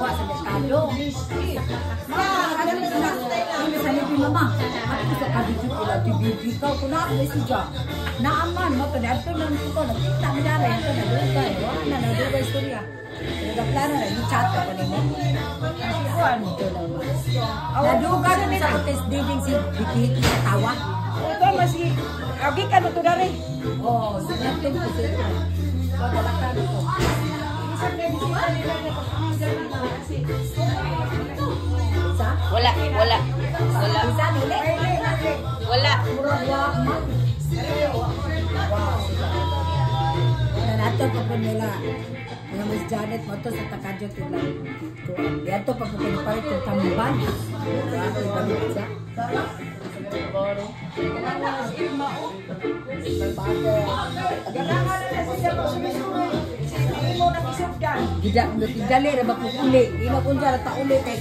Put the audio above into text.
Kuha sa merkado. Ano sa lipi, mama? Ako sa kabidyo kila TVB ka. Kung na ako siya. Naaman mo to adto lang ko nakita mi dara ito na dugay. Wala na nadugay istorya. Nagaplano na ni chat ako nimo. Kuan. Nadugay ko sa test dating si Vicky tawa. Ito mas agi ka no to dare. Oh, sinatong ko sa ito. Padalakan ko. Sa? Wala, wala. Wala. Isa nuli? Wala. Murag wa man. Wow. Nanato pa po nila. Mga Miss Janet mo to sa Takadyo tila. Diadto pa po kung palit yung tamban. Diba? Siya. Ganahan na siya pag sumisuri. Hindi mo nakisugdan. Gida, dali ra ba ko uli. Di ba kung dyan ta uli kay